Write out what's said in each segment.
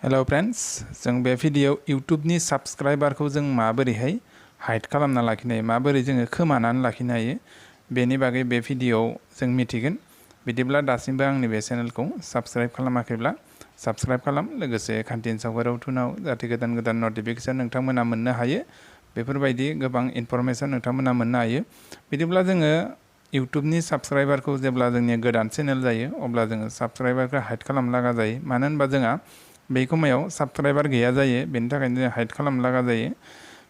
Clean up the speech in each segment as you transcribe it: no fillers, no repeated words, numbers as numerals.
Hello friends, जों बे video YouTube नि सब्सक्राइबर को जों माबोरैहाय हाइड खालामना लाखिनो हायो, माबोरै जोङो खोमानानै लाखिनो हायो बेनि बागै बे भिडियोआव जों मिथिगोन। बिदिब्ला दासिमबो आंनि बे चेनेलखौ सब्सक्राइब खालामाखैब्ला सब्सक्राइब खालाम, लोगोसे खान्थिनि सावगारियाव थुनाव जाहाथे गोदान गोदान नटिफिकेशन नोंथांमोना मोननो हायो। बेफोरबायदि गोबां इनफरमेशन नोंथांमोना मोननो हायो। बिदिब्ला जोङो यूट्यूब नि सब्सक्राइबर को जेब्ला जोंनि गोदान चेनेल जायो अब्ला जोङो सब्सक्राइबर को हाइड खालामनो लागा जायो। मानो होनबा जोंहा बे समायाव सब्सक्राइबर गैया जायो, बेनि थाखायनो जों हाइड खालामनो लागा जायो।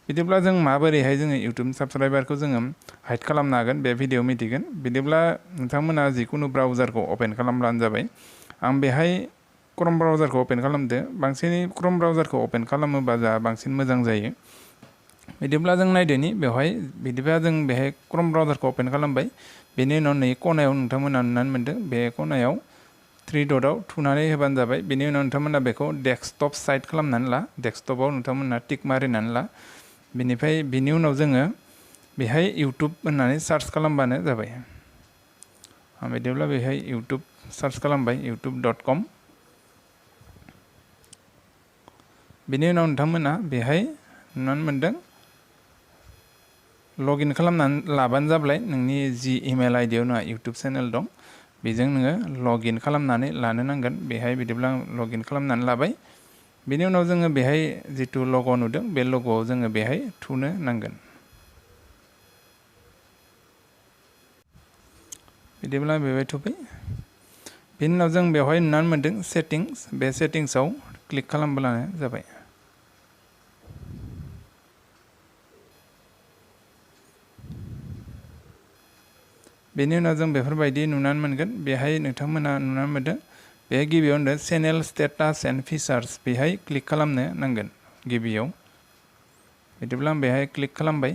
बिदिब्ला जों माबोरैहाय जोङो यूट्यूब सब्सक्राइबर को जोङो हाइड खालामनो हागोन बे भिडियो मिथिगोन। बिदिब्ला नोंथांमोना जिकुनु ब्राउजार को ओपन खालामब्लानो जाबाय। आं बेहाय क्रोम ब्राउजार को ओपन खालामदो। बांसिनै क्रोम ब्राउजार को ओपन खालामोबा जा बांसिन मोजां जायो। बिदिब्ला जों नायदोनि बेवहाय बिदिबा जों बेहाय क्रोम ब्राउजार को ओपन खालामबाय। बेनि उनाव नै खनायाव नोंथांमोना नुनानै मोनदों, बे खनायाव थ्री डटआव थुनानै होबानो जाबाय। बेनि उनाव नोंथांमोना बेखौ डेस्कटप साइड खालामनानै ला, डेस्कटपआव नोंथांमोना टिक मारिनानै ला। बेनिफ्राय बिनि उनाव जोङो बेहाय यूट्यूब होननानै सार्च खालामबानो जाबाय। बिदिब्ला बेहाय यूट्यूब सार्च खालामबाय, youtube.com। बेनि उनाव नोंथांमोना बेहाय नुनानै मोनदों लगिन खालामनानै लाबानो जाबाय। नोंनि जि इमेल आइडियाव नोंहा यूट्यूब चेनेल दं बेजों नोङो लगिन खालामनानै लानो नांगोन। बेहाय बिदिब्ला लगिन खालामनानै लाबाय। बेनि उनाव जोङो बेहाय जितु लग' नुदों बे लग'आव जोङो बेहाय थुनो नांगोन। बिदिब्ला बेवहाय थुबाय। बेनि उनाव जों बेवहाय नुनानै मोनदों सेटिंस, बे सेटिंसआव क्लिक खालामब्लानो जाबाय। बेनि उनाव जों बेफोरबायदि नुनानै मोनगोन। बेहाय नोंथांमोना नुनानै मोनदों बे गिबियाव होनदों चेनेल स्टेटास एन्ड फिचार्स, बेहाय क्लिक खालामनो नांगोन गिबियाव। बिदिब्ला आं बेहाय क्लिक खालामबाय।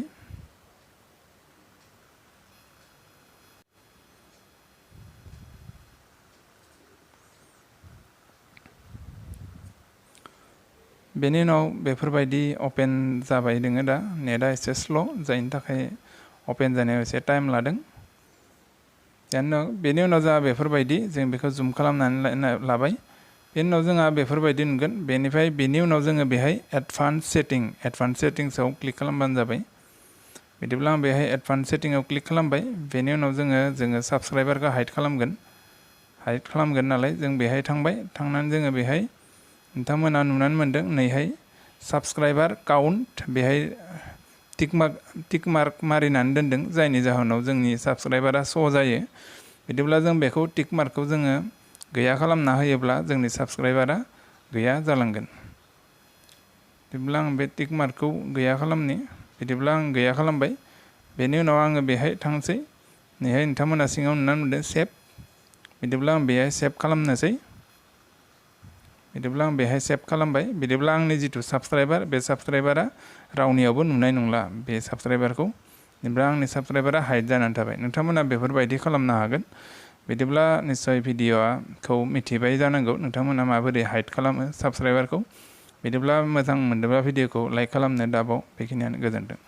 बेनि उनाव बेफोरबायदि अपेन जाबाय दोङो। दा नेटआ एसे स्ल', जायनि थाखाय अपेन जानायाव एसे टाइम लादों। बेनि उनाव जोंहा बेफोरबायदि जों बेखौ जुम खालामनानै लाबाय। बेनि उनाव जोंहा बेफोरबायदि नुगोन। बेनिफ्राय बेनि उनाव जोङो बेहाय एडभान्स सेटिंसआव क्लिक खालामबानो जाबाय। बिदिब्ला आं बेहाय एडभान्स सेटिंआव क्लिक खालामबाय। बेनि उनाव जोङो सब्सक्राइबारखौ हाइड खालामगोन नालाय जों बेहाय थांबाय। थांनानै जोङो बेहाय नोंथांमोना नुनानै मोनदों नैहाय सब्सक्राइबार काउन्ट, बेहाय टिक मार्क मारिनानै दोनदों, जायनि जाहोनाव जोंनि सब्सक्राइबारा श' जायो। बिदिब्ला जों बेखौ टिक मार्कखौ जोङो गैया खालामना होयोब्ला जोंनि सब्सक्राइबारा गैया जालांगोन। बिदिब्ला आं बे टिक मार्कखौ गैया खालामनि। बिदिब्ला आं गैया खालामबाय। बेनि उनाव आङो बेहाय थांसै। नैहाय नोंथांमोना सिङाव नुनानै मोनदों सेभ। बिदिब्ला आं बेहाय सेभ खालामनोसै। बिदिब्ला आं बेहाय सेभ खालामबाय। बिदिब्ला आंनि जितु सब्सक्राइबार, बे सब्सक्राइबारा रावनियावबो नुनाय नंला बे सब्सक्राइबारखौ। बिदिब्ला आंनि सब्सक्राइबारा हाइड जानानै थाबाय। नोंथांमोना बेफोरबायदि खालामनो हागोन। बिदिब्ला निस्सय भिडियोखौ मिथिबाय जानांगौ नोंथांमोना माबोरै हाइड खालामो सब्सक्राइबारखौ। बिदिब्ला मोजां मोनदोंबा भिडियोखौ लाइक खालामनो दाबाव। बेखिनियानो, गोजोन्थों।